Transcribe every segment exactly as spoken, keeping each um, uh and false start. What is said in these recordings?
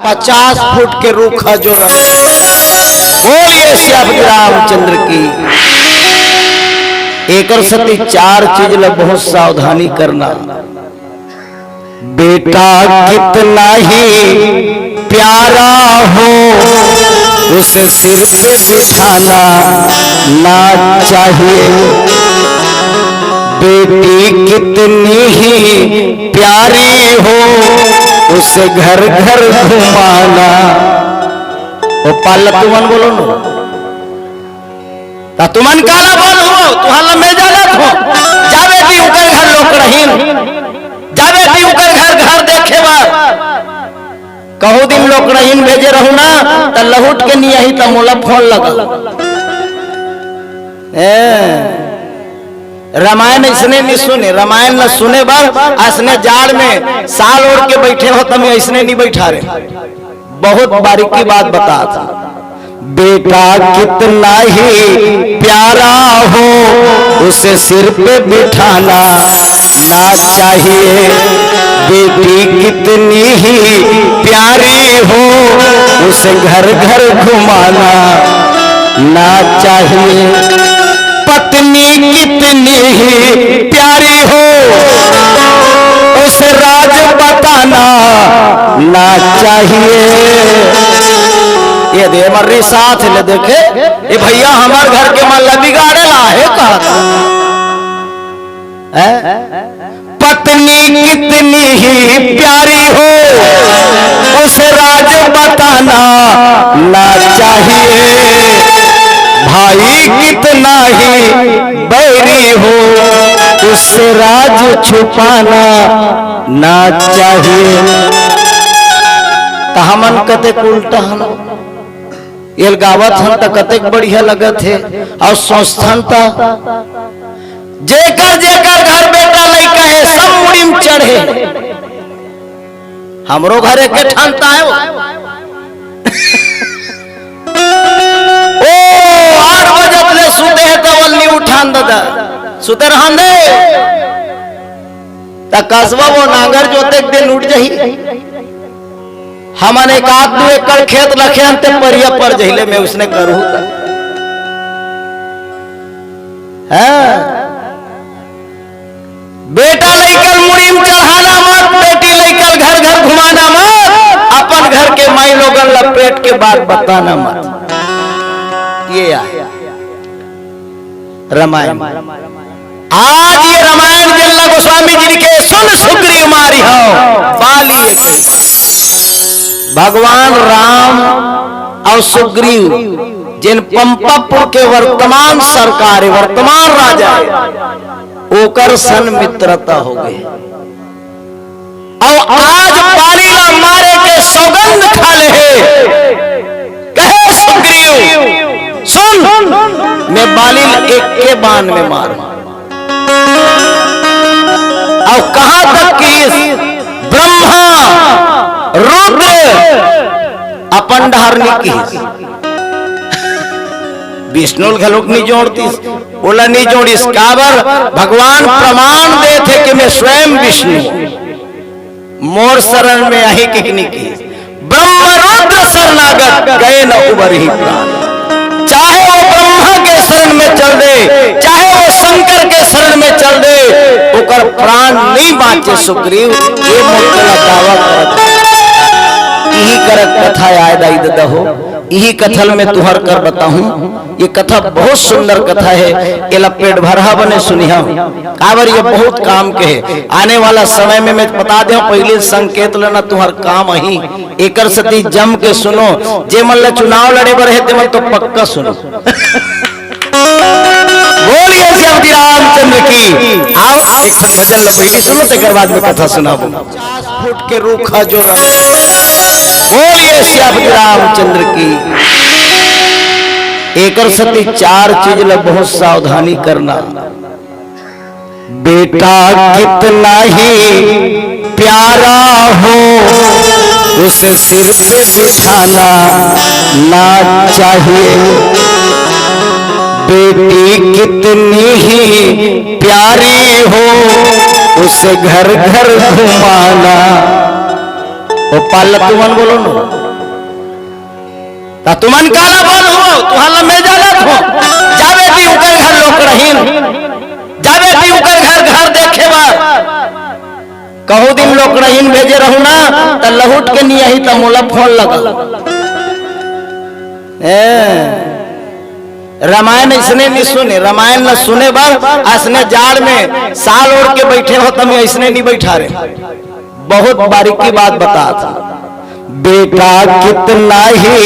पचास फुट के रूख ह जो रहे। बोलिए सियापति रामचंद्र की। एकर सेती चार चीज ल बहुत सावधानी करना। बेटा कितना ही प्यारा हो, उसे सिर पे बिठाना ना चाहिए। बेटी कितनी ही प्यारी हो, उसे घर घर घुमाना। ओ पाल तुमन बोलो न। त तुमन काला बोल हो, तुहर ल मैं जानत हो। जा बेटी, उकर घर लोकड़हीन। जा बेटी, उकर घर, घर देखे बर। कहूँ दिन लोकड़हीन भेजे रहू ना, त लहुट के नी आही, त मोला फोन लगा। ए, रामायण अइसने नी सुने, रामायण ल सुने बर अइसने जाड़ में साल ओढ़ के बइठे हो, त मैं अइसने नी बइठा रे। बहुत बारीकी बात बतात। बेटा कितना ही प्यारा हो, उसे सिर पे बिठाना ना चाहिए। बेटी कितनी ही प्यारी हो, उसे घर घर घुमाना ना चाहिए। पत्नी कितनी ही प्यारी हो, उसे राज बताना ना चाहिए। ये दे मर्री साथ ले देखे, ये भैया हमर घर के मन ला बिगाड़े ला हे कहत। हैं? पत्नी कितनी ही प्यारी हो, उसे राज बताना ना चाहिए। भाई कितना ही बैरी हो, उससे राज छुपाना ना चाहिए। त हमन कतेक उल्टा हन, एल गावत हन त कतेक बढ़िया लगत हे, अउ सोचथन त जेकर जेकर घर बेटा लइका हे, सब मुड़ी म चढ़े। हमरो घर एक ठन त आयो। ओ, आठ बजत ले सुते हे, त ओल नी उठान ददा। सुते रहन दे। त कसवा वो नांगर जोते के दिन उठ जाही। हमन एक आध दू एकड़ खेत रखे हन, ते परिया पर जहिले में उसने करू त। हाँ। बेटा लइकल मुड़ी म चढ़ाना मत, बेटी लइकल घर घर घुमाना मत, अपन घर के माई लोगन ला पेट के बात बताना मत। ये आ रामायण। आज ये रामायण जेन ला गोस्वामी जी के सुन सुग्रीव मारि हव बाली के। भगवान राम अउ सुग्रीव जेन पंपापुर के वर्तमान सरकार हे, वर्तमान राजा हे, ओकर सन मित्रता हो गे। अउ आज बाली ला मारे के सौगंध खा ले हे। कहे सुग्रीव, सुन, मैं बाली ल एके बाण में मारूं। अउ कहां तक किहिस, ब्रह्मा, रुद्र, अपन डहर नी किहिस। विष्णु ल घलोक नी जोड़तिस, ओला नी जोड़िस। काबर? भगवान प्रमाण देथे कि मैं स्वयं विष्णु हूं। मोर शरण में आही के नी किहिस। ब्रह्म रुद्र शरणागत, गए न उबरहि प्राण। चाहे वो ब्रह्मा के शरण में चल दे, चाहे वो शंकर के शरण में चल दे, ओकर प्राण नहीं बांचे सुग्रीव। ये मोर तोला दावा करत हंव। इही करक कथा आय दाई ददा हो, इही कथा ल मैं तुंहर कर बताहूं। ये कथा बहुत सुंदर कथा हे, एला पेट भरहा बने सुनिहा। काबर ये बहुत काम के हे। आने वाला समय में मैं बता देंव, पहली संकेत लेना तुंहर काम आही। एकर सेती जम के सुनो, जे मन ला चुनाव लड़े बर हे, ते मन तो पक्का सुनो। बोलिए सियापति रामचंद्र की। आओ, एक ठन भजन ला पहली सुनो, तेकर बाद में कथा सुनाबो। पचास फुट के रूख ह जो रहे। बोलिए सियापति रामचंद्र की। एकर सेती चार चीज ला बहुत सावधानी करना। बेटा कितना ही प्यारा हो, उसे सिर पे बिठाना ना चाहिए। बेटी कितनी ही प्यारी हो, उसे घर घर घुमाना। ओ पाल ला तुमन बोलो न। त तुमन काला बोल हो, तुहर ला मैं जानत हो। जाबे ती उकर घर लोकड़हीन, जाबे ती उकर घर, घर देखे बर। कहूँ दिन लोकड़हीन भेजे रहू ना, त लहुट के नी आही त मोला फोन लगा। ए, रामायण अइसने नी सुने, रामायण ला सुने बर अइसने जाड़ में साल ओढ़ के बइठे हो, तमे अइसने नी बइठा रे। बहुत बारीकी बात बतात। बेटा कितना ही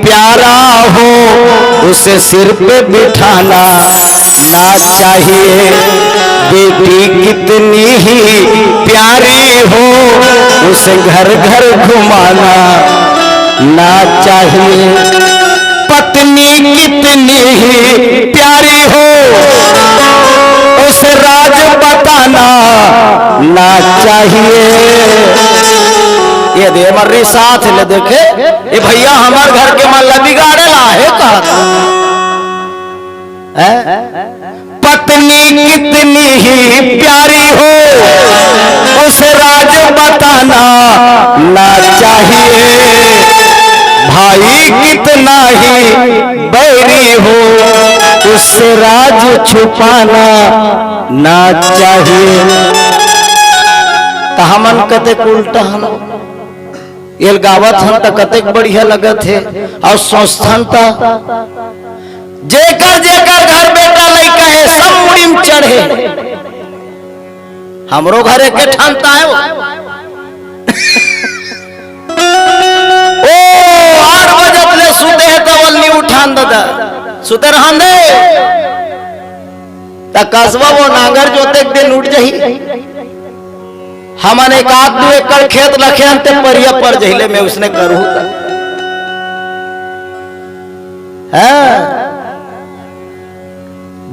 प्यारा हो, उसे सिर पे बिठाना ना चाहिए। बेटी कितनी ही प्यारी हो, उसे घर घर घुमाना ना चाहिए। पत्नी कितनी ही प्यारी हो, उसे राज बताना ना चाहिए। ये दे मर्री साथ ले देखे, ए भइया, हमर घर के मन ला बिगाड़े ला हे कहत। हैं? पत्नी कितनी ही प्यारी हो, उसे राज बताना ना चाहिए। भाई कितना ही बैरी हो, उससे राज छुपाना ना चाहिए। त हमन कतेक उल्टा हन। एल गावत हन त कतेक बढ़िया लगत हे। अउ सोचथन त जेकर जेकर घर बेटा लइका हे, सब मुड़ी म चढ़े। हमरो घर एके ठन त हे। ओ, आठ बजत ले सुते हे त ओल नी उठान ददा, सुते रहन दे। त कसवा वो नांगर जोते एक दिन उठ जही। हमन एक आध दू एकड़ खेत रखे हन, ते परिया पर जहिले में उसने करू। हाँ।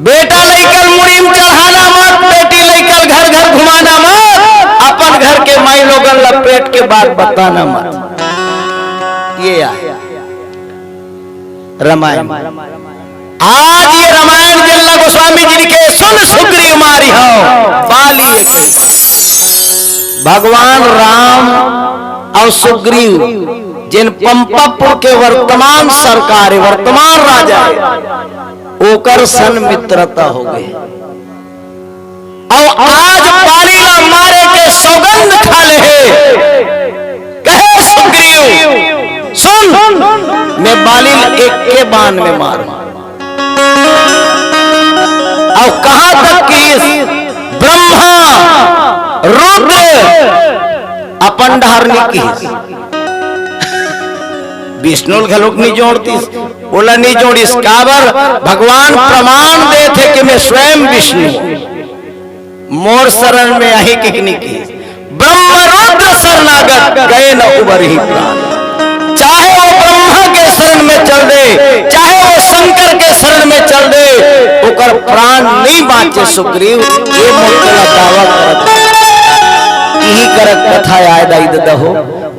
बेटा लइकल मुड़ी म चढ़ाना मत, बेटी लइकल घर घर घुमाना मत, अपन घर के माई लोगन ला पेट के बात बताना मत। ये आय रामायण। आज ये रामायण जेन ला गोस्वामी जी लिखे, सुन सुग्रीव मारिहउ बाली एक। भगवान राम अउ सुग्रीव जेन पंपापुर के वर्तमान सरकार हे, वर्तमान राजा हे, ओकर सन मित्रता हो गे। अउ आज बाली ला मारे के सौगंध खा ले हे। कहे सुग्रीव, सुन, मैं बाली ल एके बान में मारूं। अउ कहां तक किहिस, ब्रह्मा, रुद्र, अपन डहर नी किहिस। विष्णु ल घलोक नी जोड़तिस, ओला नी जोड़िस। काबर? भगवान प्रमाण देथे कि मैं स्वयं विष्णु। मोर शरण में आही किहिस नी किहिस। ब्रह्म रुद्र शरणागत गए न उबरही प्राण। चाहे वो ब्रह्मा के शरण में चल दे, चाहे वो शंकर के शरण में चल दे, ओकर प्राण नहीं बांचे सुग्रीव। ये मोर तोला दावा करत हंव। इही करक कथा आय दाई ददा हो,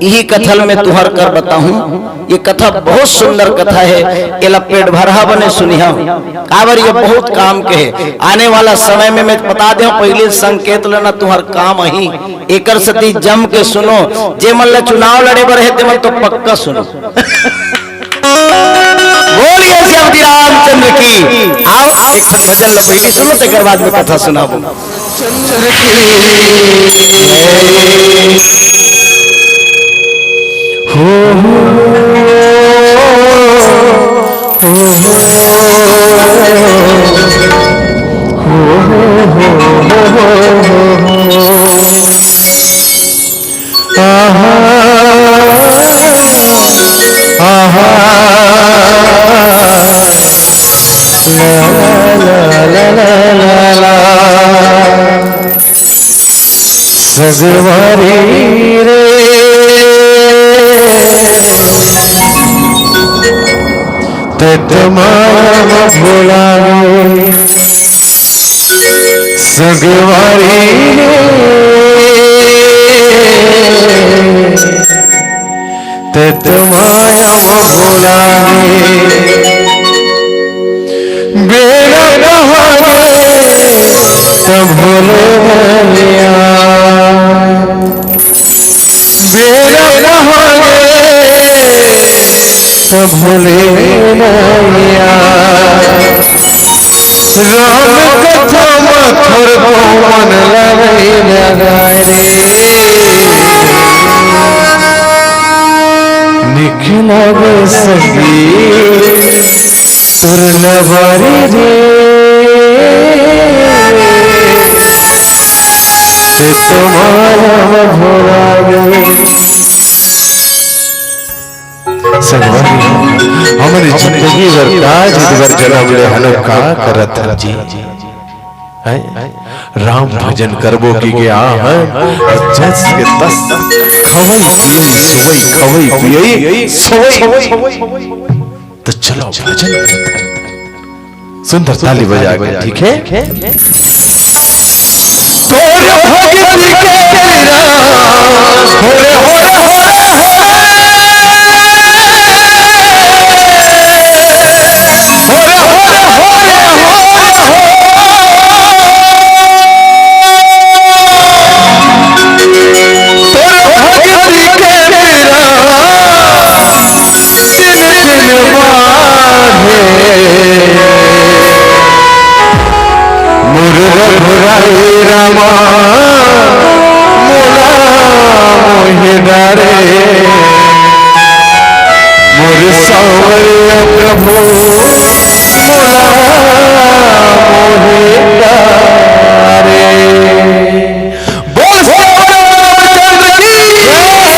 इही कथा ल मैं तुहर कर बताहूं। ये कथा बहुत सुंदर कथा हे, एला पेट भरहा बने सुनिहा। काबर ये बहुत काम के हे। आने वाला समय में मैं बता देहूं, पहली संकेत लेना तुहर काम आही। एकर सेती जम के सुनो, जे मन ला चुनाव लड़े बर हे, ते मन तो पक्का सुनो। बोलिए श्री रामचंद्र की। आओ, आओ, एक भजन ला पहली सुनो, तेकर बाद में कथा सुनाबो। चंद्र की। हो, हो, हो, हो, हो, हो, हो, हो, हो, हो। आहा, आहा, ला, ला, ला। सगवारी रे, तत माया म भोला रे। सगवारी रे, तत माया म भोला रे। बेरा कहागे त भोले भैया, बेरा भूले नैया। राम कथा म थोरको मन लगई लगाए रे। निकला गे संगी तोर लबारी रे। ते तुम्हारा भुला गे। संगवारी, हमन जिंदगी भर का जिद बर जनम ले हन, का करत हन जी? हैं? राम भजन करबो कहिके आ हन, जस के तस खवई पियई सोवई, खवई पियई सोवई। त चलो भजन करत हन। सुंदर ताली बजा के, ठीक है? तोर भक्ति के पीरा, होरे, होरे, होरे, होरे। होरे, होरे, होरे, होरे, होरे। तोर भक्ति के पीरा, दिन दिन बाढ़े। मोर रघुराई रामा, मोला मोहि डारे। मोर सांवरिया प्रभु, मोला मोहि डारे। बोल रामचंद्र की जय।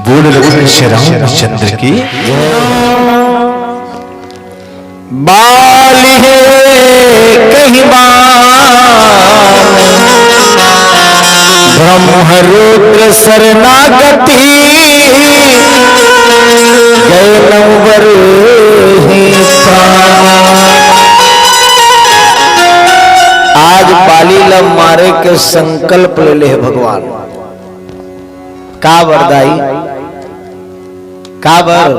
बोल रघुवंश रामचंद्र की। बाल हे कहीं बाल, ब्रह्म रुद्र शरणागति, गए नंबर ही प्राण। आज बाली ल मारे के संकल्प ले ले हे भगवान। का बर दाई? का बर?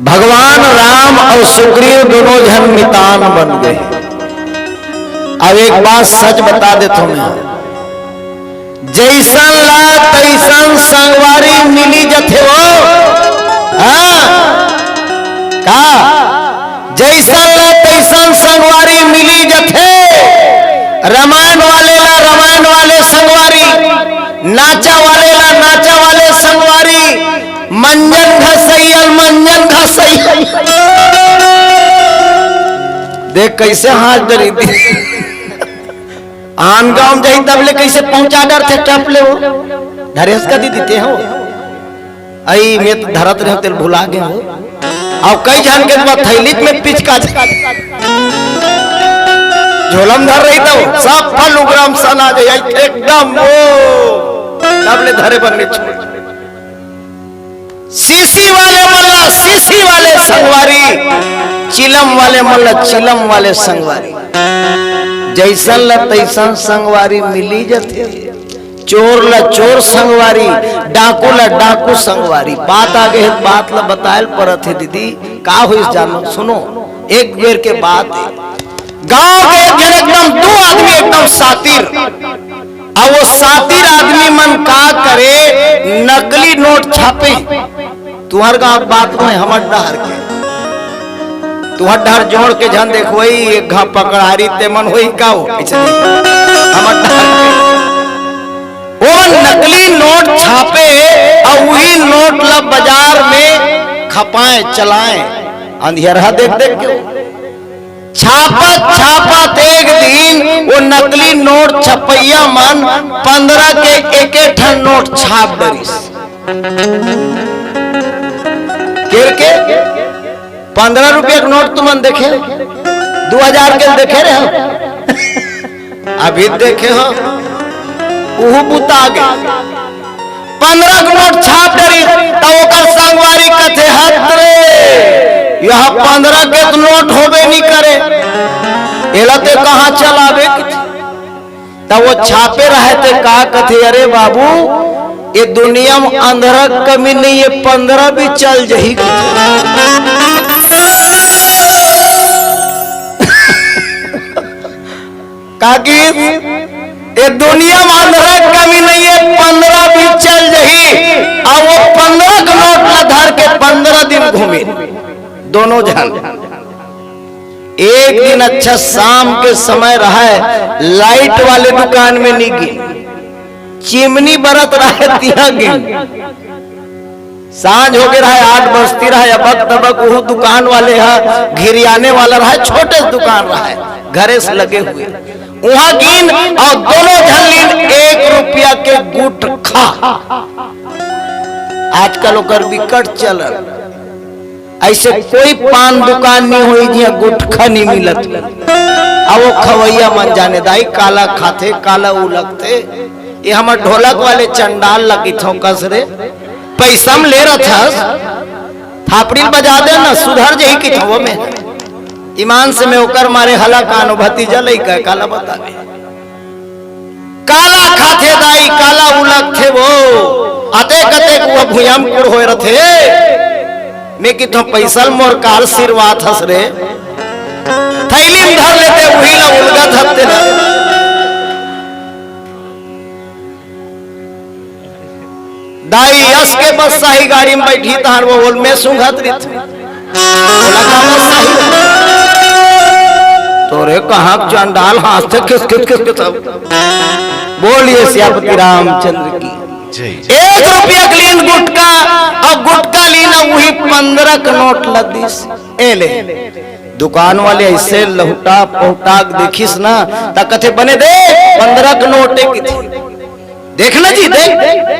भगवान राम अउ सुग्रीव दूनों झन मितान बन गे। अब एक बात सच बता देथों मैं, जइसन ला तइसन संगवारी मिली जथे वो। हाँ? का? जइसन ला तइसन संगवारी मिली जथे। रमायन वाले ला रमायन वाले संगवारी, नाचा वाले ला नाचा वाले संगवारी, मंजन घसैया ल मंजन घसैया। देख कइसे हाथ डरी दी। आन गांव म जाही तब ले कइसे पहुंचा डरथे टप ले वो। डरेस कदी दिते हो। अई में तो धरत रहे तेल भुला गे हो। अउ कई झन के तो थैली में पिचका झोलम धर रही तो सब फल उग्राम सना जाए एकदम वो। तब ले धरे बर नहीं छोड़। सीसी वाले मन ला सीसी वाले संगवारी, चिलम वाले मन ला चिलम वाले संगवारी। जइसन ला तइसन संगवारी मिली जथे। चोर ला चोर संगवारी, डाकू ला डाकू संगवारी। बात आगे हे, बात ला बतायल परत हे दीदी। का होइस जानो, सुनो एक बेर के बात हे। गांव के एक झन एकदम दू आदमी एकदम सातिर, अउ वो सातिर आदमी मन का करे, नकली नोट छापे। तुंहर गांव के बात नोहे, हमर डहर के। तुंहर डहर जोड़ के झन देखवई, एक घा पकड़ारी ते मन होई का वो? अइसे नहीं। हमर डहर के। वो नकली नोट छापे अउ उही नोट ला बाजार में खपाए, चलाए। अंधियरहा देख देख के। छापत छापत एक दिन वो नकली नोट छपइया मन पंद्रह के एक एक ठन नोट छाप डरिस। केर के पंद्रह रुपया के नोट तुमन देखे, दू हजार के देखे रहे हो? अभी देखे हो? उहू बुता गे। पंद्रह के नोट छाप डरिस, त ओकर संगवारी कथे, "हत रे, यह पंद्रह के तो नोट होबे नी करे, एला ते कहाँ चलाबे?" त वो छापे रहे ते का कथे, "अरे बाबू, ये दुनिया में अंधरा के कमी नहीं है, पंद्रह भी चल जही।" काकी, ये दुनिया में अंधरा के कमी नहीं है, पंद्रह भी चल जही। अउ वो पंद्रह के नोट ला धर के पंद्रह दिन घूमिन दोनों झन। एक दिन अच्छा शाम के समय रहय, लाइट वाले दुकान में नी गिन, चिमनी बरत रहय तिहा गिन। सांझ होगे रहय, आठ बजती रहय, अबक तबक उहू दुकान वाले ह, घिरियाने वाला रहय, छोटे से दुकान रहय, घरे से लगे हुए। उहाँ गिन अउ दोनों झन लीन एक रुपया के गुटखा। आजकल ओकर बिकट चलन। अइसे कोई पान दुकान नी होही जिहाँ गुटखा नी मिलत। अउ वो खवइया मन जाने दाई काला खाथे, काला उलगथे। ये हमर ढोलक वाले चंडाल ल कहिथंव कस रे, पइसा म ले रथस, थापड़ी ल बजा दे न, सुधर जही कहिथंव में। ईमान से में ओकर मारे हला कानो भतीजा लइका काला बताबे। काला खाथे दाई, काला उलगथे वो, अतेक अतेक वो भुइयां म कुड़ होय रथे। में कहिथंव पइसा ल मोर काल सिरवात हस रे, थैली म धर लेते, उही ल उलगत हस ते न। दाई अस के बस शाही गाड़ी में बैठी तहार वो ओल में सूंघत रहिथे। बोला का बस शाही? तोरे कहाँ चंडाल हाँसथे खिस खिस खिस खिस सब। बोलिए सियापति रामचंद्र की। जय। एक रुपया के लीन गुटखा, अउ गुटखा लीन उही पंद्रह के नोट ल दिस। ए ले, दुकान वाले अइसे लहुटा पहुटा के देखिस ना, त कथे बने दे, पंद्रह के नोट ए कथे। देख ना जी, देख,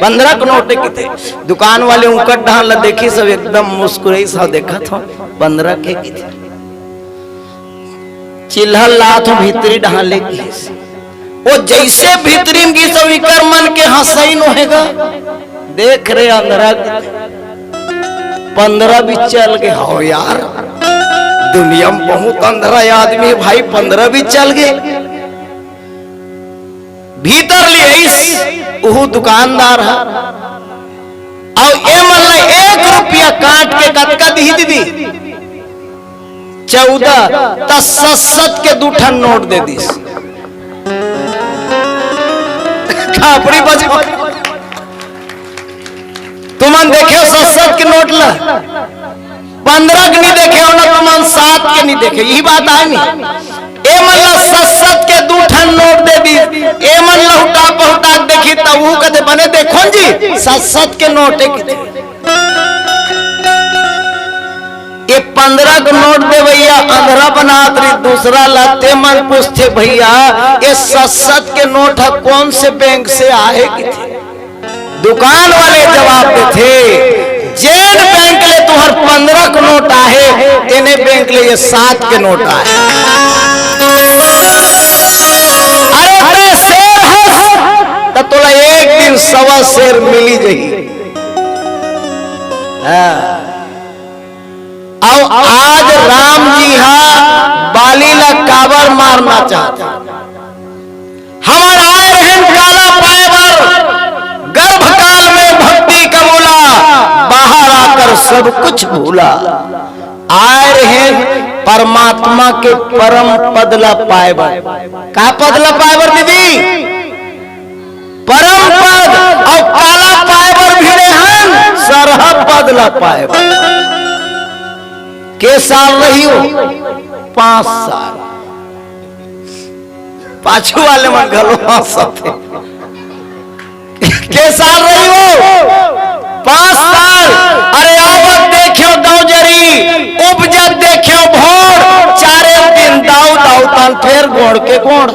पंद्रह के नोट ए कथे। दुकान वाले उंकर डहान ल देखिस, सब एकदम मुस्कुराइस, "हाँ, देखत हंव, पंद्रह के कथे।" चिल्हर लात हंव भीतरी डहान ले कहिस। वो जइसे भीतरी म गिस, सब इकर मन के हंसई नोहे गा। देख रे अंधरा, पंद्रह भी चल गे। हव यार, दुनिया म बहुत अंधरा आदमी हे भाई, पंद्रह भी चल गे। भीतर ले आइस उहू दुकानदार ह, अउ ए मन ल एक रुपया काट के कतका दिही दीदी? चौदह। त सत सत के दू ठन नोट दे दिस। थापड़ी बज। तुमन देखे सत सत के नोट ल? पंद्रह के नी देखे हो ना, तुमन सात के नी देखे, यही बात आय नी। ए मन ल सत सत के दू ठन नोट दे दी, ए मन लहुटा पहुटा के देखी, त उहू कथे बने देखो न जी, सत सत के नोट ए कथे। ये पंद्रह के नोट देवइया अंधरा बनात रही, दूसरा ला ते मन पूछथे, "भैया, ये सत सत के नोट ह कौन से बैंक से आहे?" कथे। दुकान वाले जवाब देथे, "जेन बैंक ले तुहर पंद्रह के नोट आहे, तेने बैंक ले ये सात के नोट आहे।" अरे तैं शेर हस, त तोला एक दिन सवा शेर मिली जही। हाँ। अउ आज राम जी हा बाली ला काबर मारना चाहत हे? हमर आय रहेन काला पाय बर, गर्भकाल में भक्ति का मूला, बाहर आकर सब कुछ भूला। आय रहेन परमात्मा के परम पद ला पाय बर। का पद ला पाय बर दीदी? परम पद अउ काला पाय बर भिड़े हन, सरहा पद ला पाय बर। के साल रही हो? पाँच साल। पाछू वाले मन घलो हाँसत हे। के साल रही हो? पाँच साल। अरे आवत देख्यो दौजरी, उपजत देख्यो भोर, चारे दिन दाऊ दाऊ तन फेर गोड़ के गोड़।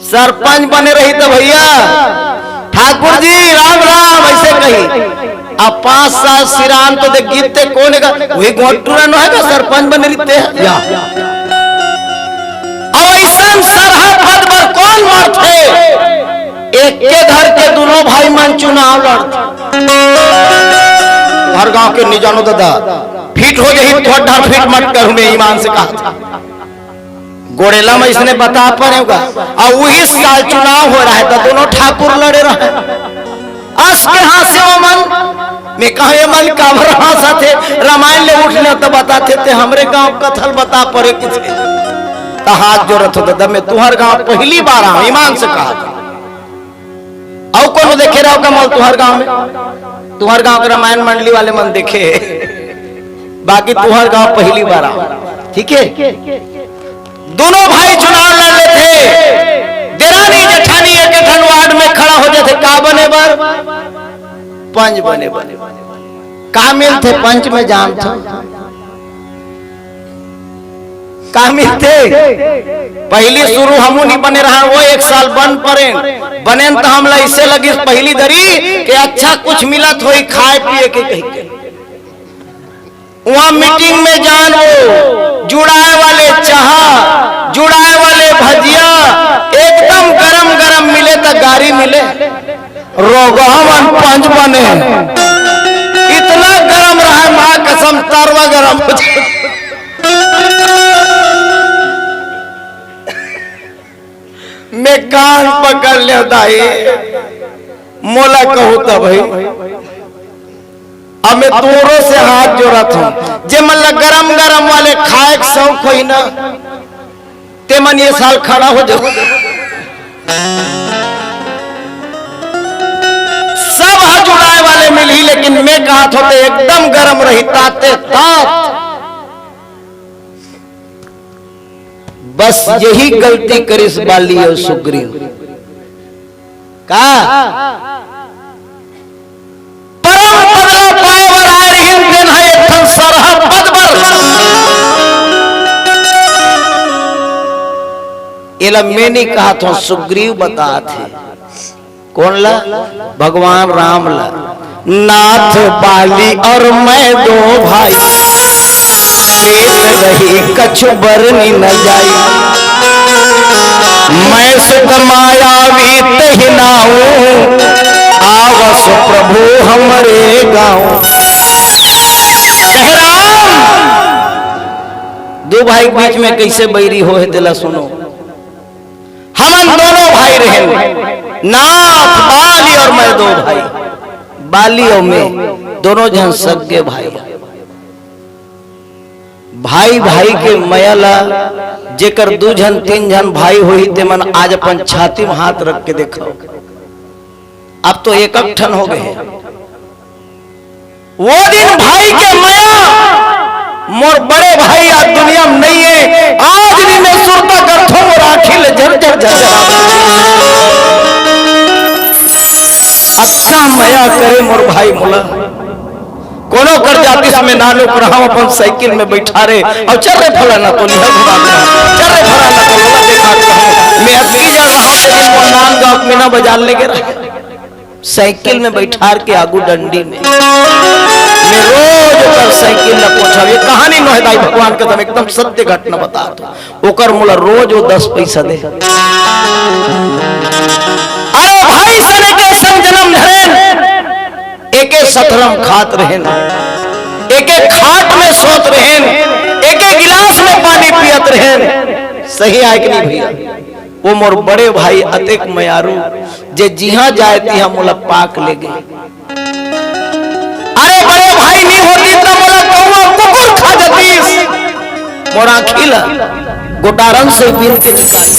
सरपंच बने रही त भैया, "ठाकुर जी राम राम" अइसे कही। अब पाँच साल सिरान तो देख गीत ते कोन हे गा, वही गोंटूरा नोहे गा सरपंच बने रहिते हे। या। एके घर के दूनों भाई मन चुनाव लड़थे। हर गांव के नहीं जानो दादा, फिट हो जाही तो हर फिट मत करूं, मैं ईमान से कहा था। गोड़ेला में इसने बता पड़ेगा। और वही साल चुनाव हो रहा है तो दोनों ठाकुर लड़े रहे। अस के हांसे ओमन, मैं कहा ये मन काबर हांसथे, रामायण ले उठ ले तो बताथे ते हमरे गांव कथा ल बता पड़े किथे। तो हाथ जोड़त हो दादा, मैं तुहर गांव पहली बार आऊं, ईमान से कहा था। अउ कोनो देखे रहो का मोला तुहर गांव में? तुहर गांव के रामायण मंडली वाले मन देखे हे, बाकी तुहर गांव पहली बार आऊं, ठीक है? दोनों भाई चुनाव लड़ लेथे, देरानी जेठानी एक ठन वार्ड में खड़ा हो जाथे, का बने बर? पंच बने बर। का मिलथे पंच में, जानथो? का मिलथे? पहली शुरू हमू नहीं बने रहा, वो एक साल बन परेन, बनेन तो हमला इसे लगिस पहली दरी कि अच्छा कुछ मिलत होई खाए पिए के कहि के। वहां मीटिंग में जान वो जुड़ाए वाले चाहा, जुड़ाए वाले भजिया, एकदम गरम गरम मिले तो गारी मिले। रोगहा मन पंच बने, इतना गरम रहा, माँ कसम, तरवा गरम हो जाए। मैं कान पकड़ ले दाई, मोला कहू त भाई, अब मैं तोरो से हाथ जोड़त हूँ, जे मन ला गरम गरम वाले खाए के शौक होई ना, ते मन ये साल खड़ा हो जाओ। सब हाथ उड़ाए वाले मिलही, लेकिन मैं कहा था तो एकदम गरम रही, ताते तात। बस यही गलती करिस बाली और सुग्रीव। का? परम पद ला पाए बर आए रहिन, तेन ह एक ठन सरहा पद बर। एला मैं नहीं कहा था, सुग्रीव बतात हे। कौन ला? भगवान राम ला। नाथ बाली और मैं दो भाई, एक रही कछु बरनी न जाई। मैं सुत मायावी तहि नाऊ, आवस प्रभु हमरे गाँव। कहे राम, दो भाई के बीच में कैसे बैरी हो है, तेला सुनो। हमन दोनों भाई रहेन, नाथ, बाली और मैं दो भाई। बाली और मैं दोनों झन सगे भाई। भाई भाई के मया ला, जेकर दू झन तीन झन भाई होही, ते मन आज अपन छाती में हाथ रख के देखो। अब तो एक एक ठन हो गए हैं। वो दिन भाई के मया, मोर बड़े भाई आज दुनिया में नहीं है। आज भी मैं सुरता करथों, मोर आँखी ले झर झर झर झर। अतना मया करे मोर भाई मोला। कोनो कर जातिस में नानू पर हम अपन साइकिल में बैठा रे, और चल रे फलाना तो निहर घुमा दे, चल रे फलाना तो लोला देखा दे। मैं अबकी जा रहा हूँ, लेकिन वो नांदगांव मीना बाजार ले गए रहे। साइकिल में बैठार के आगू डंडी में। मैं रोज ओकर साइकिल ला पोछाव। ये कहानी नोहे दाई, भगवान कसम, एकदम सत्य घटना बतात हों। ओकर मोला रोज वो दस पैसा दे। अरे भाई, सने के संग जन्म धरेन, एके सथरम खात रहेन, एके खाट में सोत रहेन, एके गिलास में पानी पियत रहेन। सही आय कि नहीं भैया? वो मोर बड़े भाई अतेक मयारू, जे जिहां जाए तिहां मोला पाक ले गे। अरे बड़े भाई नहीं होतिस त मोला कौआ कुकुर खा जतिस। मोर आँखी ला गोटारन से बीन के निकाल।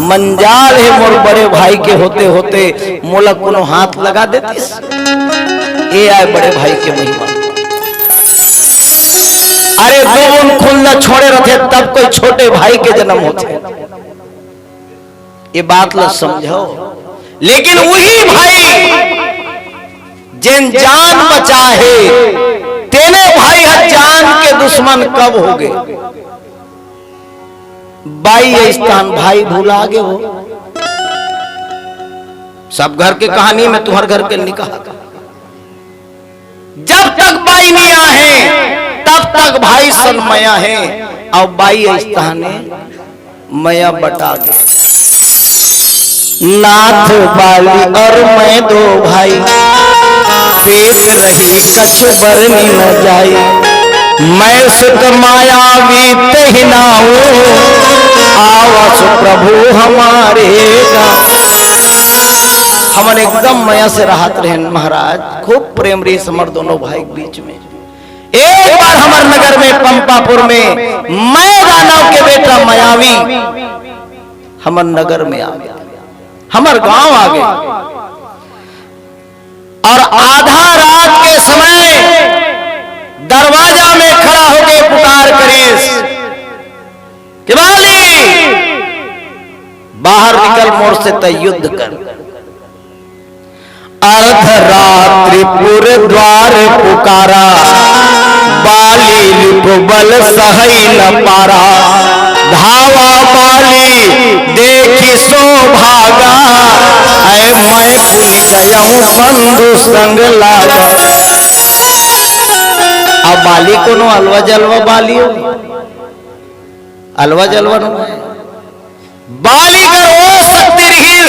मंजाल हे मोर बड़े भाई के होते होते मोला कोनो हाथ लगा देतिस। ए आय बड़े भाई के महिमा। अरे दो बूंद खून ला छोड़े रथे तब कोई छोटे भाई के जन्म होथे। ये बात ला समझो। लेकिन वही भाई जेन जान बचाहे, तेने भाई ह जान के दुश्मन कब होगे। बाई अइस तहां भाई भुला गे हो। सब घर के कहानी में तुम्हर घर के निकाह। जब तक बाई नहीं आहे, तब तक भाई सन मया हे, अउ बाई अइस तहां मया बटा गे। नाथ बाली और मैं दो भाई, पेश रही कछु बरनी न जाई। मैं सुत मायावी तेहि नाऊ, आवस प्रभु हमारे गाँव। हमन एकदम मया से रहत रहेन महाराज, खूब प्रेम रहिस हमर दोनों भाई के बीच में। एक बार हमर नगर में पंपापुर में मैं दानव के बेटा मायावी हमर नगर में आ गया, हमर गांव आ गया। और आधा रात के समय दरवाजा में खड़ा होके पुकार करिस कि बाली, बाहर निकल, मोर से तय युद्ध कर। अर्धरात्रि पुर द्वार पुकारा, बाली रिपु बल सहई न पारा। धावा बाली देखि सो भागा, ऐ मैं पुनि गयहूँ बंधु संग लागा। अब बाली कोनो अलवा जलवा बाली हो, अलवा जलवा नो। बाली कर ओ शक्ति रहिस,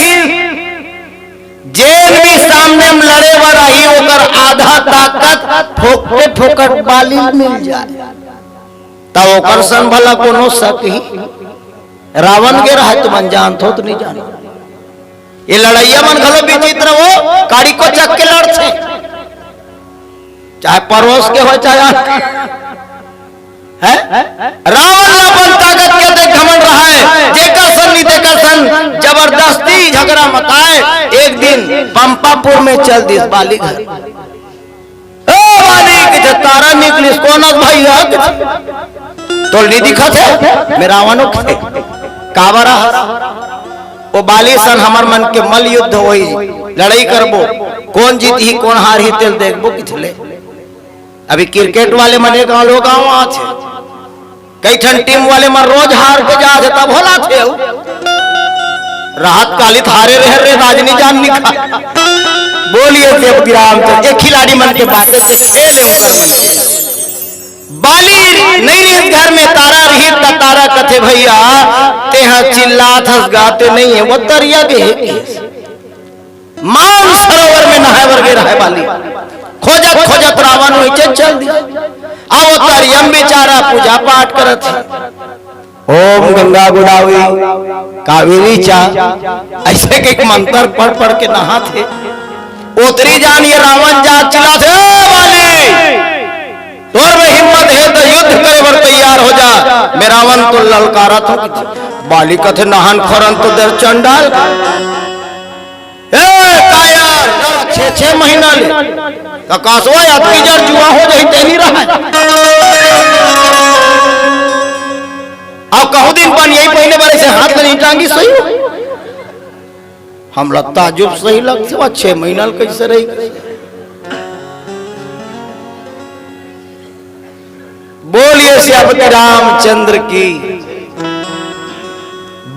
जेन भी सामने में लड़े बर आही, ओकर आधा ताकत फोकटे फोकट बाली मिल जाए, तब ओकर सन भला कोनो सक ही? रावण के रहत मन जानत हो तो नहीं जानो। ये लड़ैया मन घलो विचित्र हो, काड़ी को चक के लड़थे, चाहे परोस के हो, चाहे आन के। हैं? रावण ला अपन ताकत के देख घमंड रहा है, जेकर सन नहीं तेकर सन जबरदस्ती झगड़ा मकाए। एक दिन पंपापुर में चल दिस बाली घर। ओ बाली, किथे तारा निकलिस, कोन अस भैया? किथे तोल नहीं दिखत है, मैं रावण हूँ। किथे काबर आ? ओ बाली सन हमर मन के मल युद्ध होई, लड़ाई करबो, कोन जीतही, कोन हारही, तेल देखबो, किथे ले। अभी क्रिकेट वाले मन एक गाँव, गाँव आथे, कई ठन टीम वाले मन रोज हार के जाथे, तब होला थे। राहत काली थारे रह रे राजनी जान निखा। बोलिए जय श्री राम। तो एक खिलाड़ी मन के बात से खेल है उनकर मन के। बाली नहीं रही घर में, तारा रही त तारा कथे, "भैया, तेहा चिल्लात हस, गाते नहीं है, वो तरिया गे हे।" मानसरोवर में नहाए बर गे रहे बाली, खोजत खोजत रावण नीचे चल दिस। अब वो तरिया म बेचारा पूजा पाठ करत हे, ओम गंगा गोदावरी कावेरी चा, ऐसे के मंत्र पढ़ पढ़ के नहाथे। ओतरी जान ये रावण जात चिल्लाथे, "ए बाली, तोर में हिम्मत हे तो युद्ध करे बर तैयार हो जा, मैं रावण तो ललकारत हूँ।" बाली कथे, "नहान खोरन तो दर चंडाल, ए, का यार, का छे, छे महीना ले, का कासवा यार की जर जुआ हो जाही, ते नहीं रहा है। अब कहूँ दिन पानी यही पहिने बार ऐसे हाथ में नहीं टांगी सही हो।" हमला ताजुब सही लगथे, वो छे महीना ले कैसे रही?" बोलिए सियापति रामचंद्र की।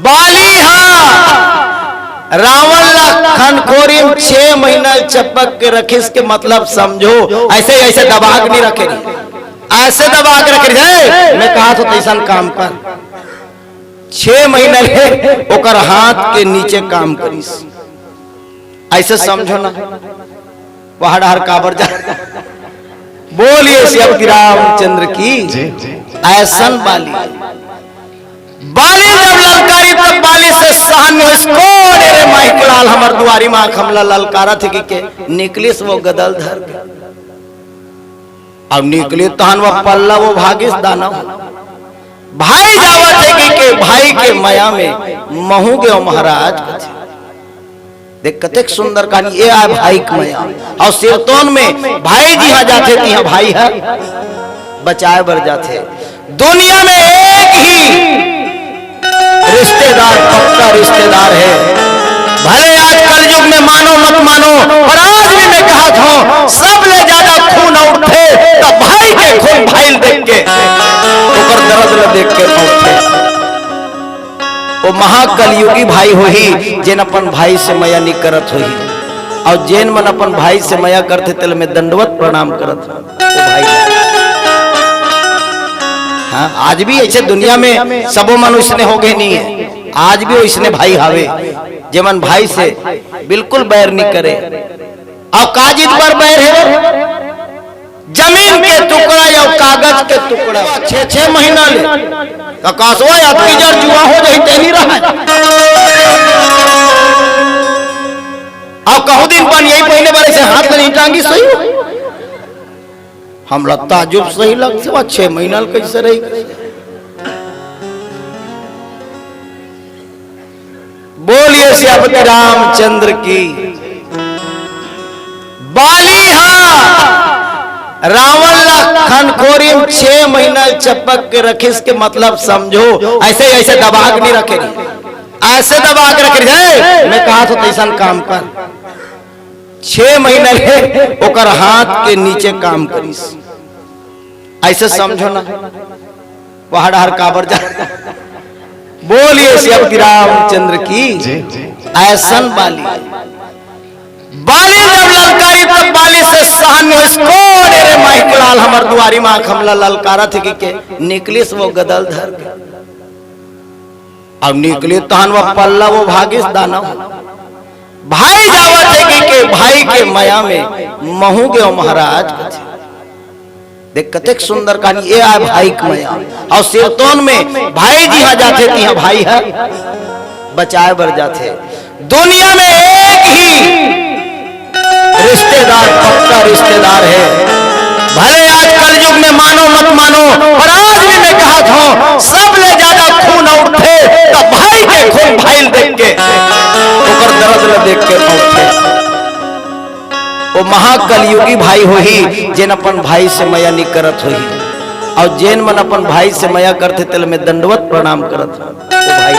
बाली हा रावण ला खनखोरी म छह महीना चपक के रखिस के मतलब समझो, ऐसे, ऐसे दबा के नहीं रखे रही, ऐसे दबा के रखे रही, "ए, मैं कहा तो तैसन काम कर।" छह महीना ले ओकर हाथ के नीचे काम करिस, ऐसे समझो ना। पहाड़ हर काबर जा। बोलिए सियापति रामचंद्र की। जी, जी। ऐसन बाली, बाली जब ललकारी तब बाली से सहन नहीं होइस। "कोन ए रे माई के लाल हमर दुआरी माँ हमला ललकारत हे?" कि के निकलिस वो गदल धर के। अब निकलिस तहन वो पल्ला वो भागिस दानव। भाई जावत हे कि के भाई के मया में महू गेव महाराज। देख, कतेक सुंदर कहानी, ये आय भाई के मया। अउ सिरतोन में भाई जिहाँ जाथे, तिहाँ भाई ह बचाए बर जाथे। दुनिया में एक ही रिश्तेदार, पक्का रिश्तेदार हे। भले आज कलयुग में मानो मत मानो, पर आज भी मैं कहत हूँ, सबले ज्यादा खून उठथे त भाई के खून, भाई ल देख के, ओकर दर्द ल देख के उठथे। वो महाकलयुगी भाई होही, जेन अपन भाई से मया नहीं करत होही। अउ जेन मन अपन भाई से मया करथे, तेला मैं दंडवत प्रणाम करत हूँ। वो भाई, हाँ, आज भी ऐसे दुनिया में सबो मन उसने हो गए नहीं है, आज भी उसने भाई हावे। जेमन भाई से बिल्कुल बैर नहीं करे। अउ का जिद बर बैर हे? जमीन के टुकड़ा या कागज के टुकड़ा। छह छह महीना ले ककासवा अतकी जर जुआ हो जाही, ते नहीं रहा। अउ कहूं दिन बन यही पहले बार ऐसे हाथ ले नहीं टांगी सही हो। हमला ताजुब सही लगथे, वो छह महीना ले कैसे रही। बोलिए सियापति रामचंद्र की। बाली हा रावण ला खनखोरी में छह महीना चपक के रखिस के मतलब समझो, ऐसे ऐसे दबा के नहीं रखे रही, ऐसे दबा के रखे रही। "ए, मैं कहा तो तैसन काम कर।" छह महीना ले ओकर हाथ के नीचे काम करिस, ऐसे समझो ना। पहाड़ हर काबर जा। बोलिए सियापति रामचंद्र की। ऐसन बाली, बाली जब ललकारी तब बाली से सहन नहीं होइस। "कोन ए रे माई कुलाल हमर दुआरी माँ हमला ललकारत हे?" कि के निकलिस वो गदल धर के। अब निकलिस तहन वो पल्ला वो भागिस दानव। भाई जावत हे कि के भाई के मया में महूं गेंव महाराज। देख कतेक सुंदर कहानी, ए आय भाई के मया। अउ सिरतोन में भाई जिहां जाथे तिहां भाई ह बचाए बर जाथे। दुनिया में एक ही रिश्तेदार पक्का रिश्तेदार हे। भले आज कलयुग में मानो मत मानो, पर आज भी मैं कहत हूं, सबले ज्यादा खून उठथे त भाई के खून, भाई ल देख के, ओकर दर्द ल देख के उठथे। वो महाकलयुगी भाई होही, जेन अपन भाई से मया नहीं करत होही। अउ जेन मन अपन भाई से मया करथे, तेला मैं दंडवत प्रणाम करत हूं। वो भाई,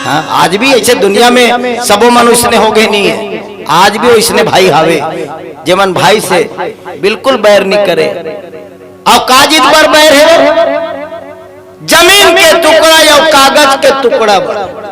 हाँ, आज भी ऐसे दुनिया में सबो मन उसने हो गए नहीं है, आज भी उसने भाई हावे, जेमन भाई से बिल्कुल बैर नहीं करे। अउ का जिद बर बैर हे? जमीन के टुकड़ा या कागज के टुकड़ा बर।